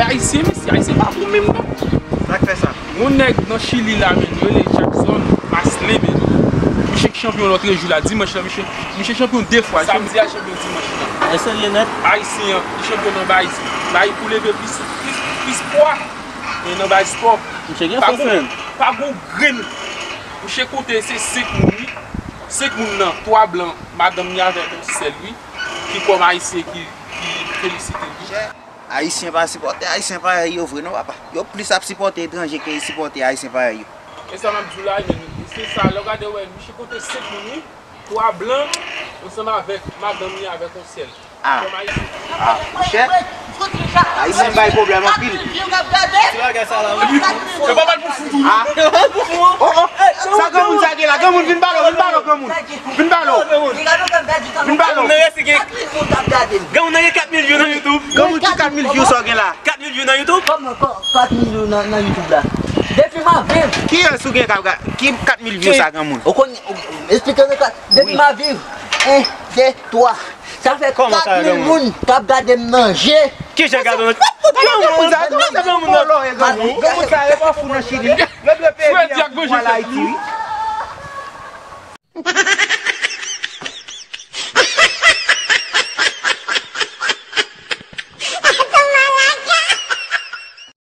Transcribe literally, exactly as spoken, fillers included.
Ayisyen, mesye, Ayisyen pa bon menm non. Sa k fè sa? Yon nèg nan Chili la, men, yo rele Jackson Maslin, men. Misye k chanpyon lòt jou la, dimanch la, misye, misye chanpyon de fwa. Samdi a chanpyon dimanch la. Ayisyen li ye nèt? Ayisyen an, li chanpyon nan bay, bay pou leve plis, plis, plis pwa. E nan bay spò. Misye gen fòs menm. Pa gon grenn. Misye konte se senk moun, wi. Senk moun nan, twa blan, madanm li avèk yon sèl, wi. Ki kòm Ayisyen ki, ki felisite l, wi. Ayisyen pa sipòte Ayisyen parèy yo vre non, papa. Yo plis ap sipòte etranje ke sipòte Ayisyen parèy yo. E sa m ap di w la, men, se sa, lè w gade, wè, misye konte senk moun, wi. Twa blan, ansanm avèk madanm li avèk yon sèl. Ah. Kòm Ayisyen. Ah, monchè. Ayisyen bay pwoblèm anpil. Ti bagay sa la, wi. Yo pa mal pou fou tou, non. Ah. Oh, oh. Sa granmoun sa gen la? Granmoun, vin pale w, vin pale w, granmoun. Vin pale w. Vin pale w. Granmoun nan gen kat mil view nan YouTube. Granmoun, ki kat mil view sa w gen la? Kat mil view nan YouTube? Kòman, kò-, kat mil view nan, nan YouTube la? Depi m ap viv. Kiyès ou gen k ap ga-, ki kat mil view sa, granmoun? Ou konn, ou, esplike nou kat. Depi m ap viv. En, de, twa. Sa fè kat mil moun k ap gade m nan je. Kijan gade w nan je? Granmoun sa, granmoun sa, granmoun nan. Granmoun sa, yo pa fou nan Chili. Yo dwe peye biyè pou al Ayiti, wi.